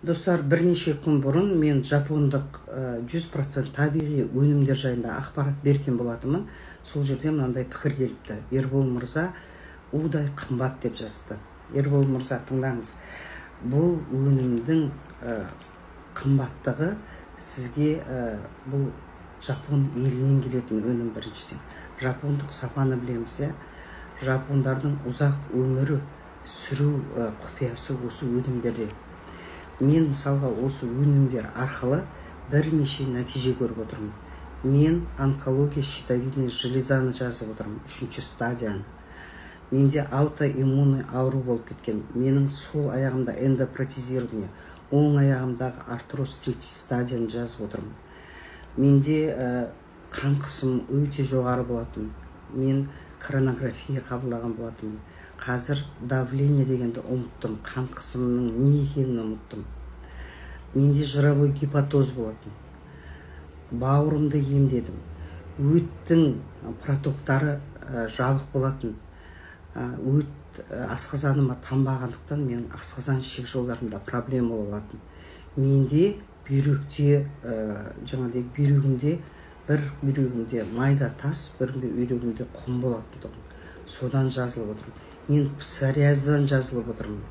Достар, бірнеше күн бұрын мен жапондық 100% табиғи өнімдер жайында ақпарат берген болатынмын. Сол жерде мынандай пікір келіпті: «Ербол мырза, удай қымбат», – деп жазыпты. Ербол мырза, тыңдаңыз, бұл өнімдің қымбаттығы сізге бұл жапон елінен келетін өнім. Біріншіден, жапондық сапаны білеміз, иә. Жапондардың ұзақ өмір сүру құпиясы осы өнімдерде. Мен, мысалға, осы өнімдер арқылы бірнеше нәтиже көріп отырмын. Мен онкология щитовидный железаны жазып отырмын, үшінші стадияны. Менде аутоиммунный ауру болып кеткен. Менің сол аяғымда эндопротезирование, оң аяғымдағы артроз третий стадияны жазып отырмын. Менде қан қысымы өте жоғары болатын, мен коронарография қабылдаған болатынмын. Қазір давление дегенді ұмыттым, қан қысымының не екенін ұмыттым. Менде жировой гепатоз болатын, бауырымды емдедім. Өттің протоктары жабық болатын. Өт асқазаныма тамбағандықтан, менің асқазан ішек жолдарымда проблема болатын. Менде бүйректе, жаңағыдай бүйрегімде, бір бүйрегімде майда тас, бір бүйрегімде құм болатын тұғын, содан жазылып отырмын. Мен псориаздан жазылып отырмын.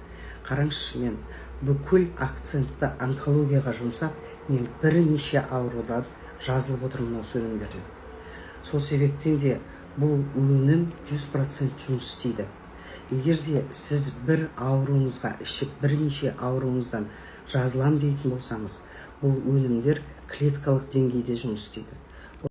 Қараңызшы, мен бүкіл акцентті онкологияға жұмсап, мен бірнеше аурудан жазылып отырмын осы өнімдерден. Сол себептен де бұл өнім 100% жұмыс істейді. Егер де сіз бір ауруыңызға ішіп, бірнеше ауруыңыздан жазылам дейтін болсаңыз, бұл өнімдер клеткалық деңгейде жұмыс істейді.